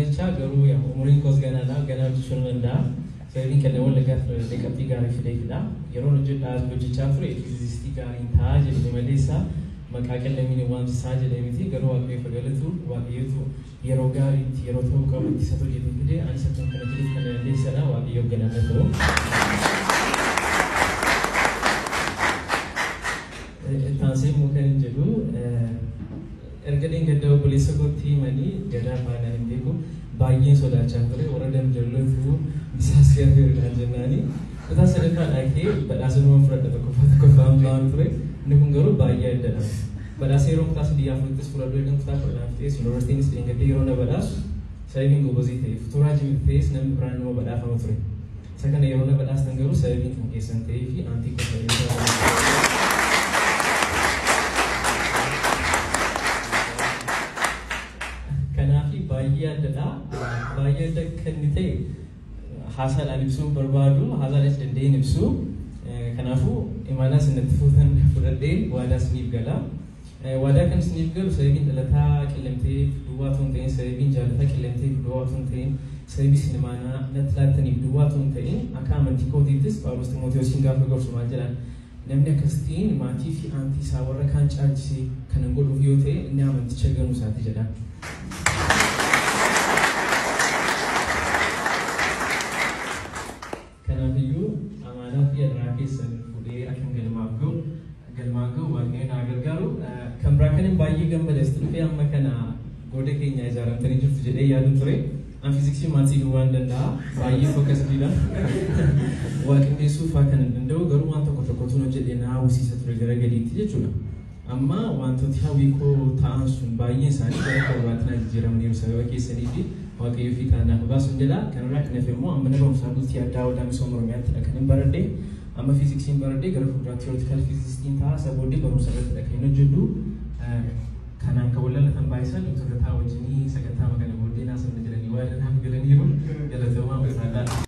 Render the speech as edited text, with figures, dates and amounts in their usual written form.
Garuu yaa umuriin koos ganaadha, ganaa hojjechuu nan danda'a. Sababiin Qellem Wallaggaa fudhatee qabxii gaarii fideefidha. Yeroon hojjechaa ture fiizistii gaariin ta'a jedhe maleessa maqaa Qellemiin waamsisaa jedhe miti. Garuu Waaqayyo galatu, Waaqayyotu yeroo gaariitti yeroo ta'uu qabutti isa hojjetee fide. Anis akkuma kana fiduuf kan dandeessadha. Waaqayyoof galanna ta'u. Ittaansee immoo kan hin jedhu, erga dheengadda obboleessa kootti himanii gadaa faanaan hin beeku, baay'een sodaachaa ture. Warra damjallootu bisaas gafeerudhaan jennaani. Kutaa sadaffaadhaa kee badhaasa numa fudhadha, tokkoffaa tokkoffaan ba'an ture. Inni kun garuu baay'ee addadha. Badhaasa yeroo kutaa 3 4ttis fudhadhu, erga kutaa 10 fixees, yuunivarsiitiinis dheengadda yeroo na badhaasu, sababiin gobozii ta'eef turaa jimit ta'es namni biraan nama badhaafama ture. Isa kana yeroo na badhaastan garuu sababiin kan keessan ta'ee fi aantii koo ta'ee. Kanaaf baay'ee addadha. Baay'ee adda kan inni ta'e haasaadhaan ibsuu barbaadu, haasaadhaanis danda'een ibsuu. Kanaafuu imaanaa isinatti fuutan fudhadhee waadaa isiniif gala. Waadaa kan isiniif galu sababiin dhalataa Qillemteef duwwaa otoo hin ta'in, sababiin jaalataa Qillemteef duwwaa otoo hin ta'in, sababii isin imaanaa natti laattaniif duwwaa otoo hin ta'in, akka amantii kootiittis Phaawulos Ximootewoosiin gaafa gorsu maal jedhaan? Namni akkasitiin maatii fi aantii isaa warra kaan caalchisee kanan godhuuf yoo ta'e, inni amanticha ganuu isaati jedhaan. Kanaafiyyuu amaanaa fi adaraa keessan fuudhee akkan galmaaf ga'u galmaan ga'u Waaqayyo naa gargaaru. Kan biraa kanin baay'ee gammade, asitti dhufee amma kana gooda keenya ijaaramtanii jirtu jedhee yaaduun ture. An fiiziksii maatsii duwwaan danda'a. Baay'ee fokkasiidha. Waa qindeessuu fa'aa kan hin danda'u, garuu waan tokko tokkotu hojjedhee na hawwisiisa ture gara gadiitti jechuudha. Amma wantooti hawwii koo ta'an sun baay'een isaanii gara torbaatti na jijjiiramaniiru sababa keessanii fi Waaqayyo fiixaan naaf baasuun jedha. Kanarraa kan hafe immoo amma mana barumsaa bultii addaa Waldaa Misooma Oromiyaattidha kan hin baradhe. Amma fiiziksiin baradhe, gara fuulduraatti theoretical physicists ta'a. Isa booddee barumsa irrattidha kan hin hojjedhu. Kanaan kan wallaalatan baay'isan Dr. Gataa wajjinii sagantaa kana booddee naasofna jedhanii waa naaf galaniiru. Galatoomaa, ulfaadhaa.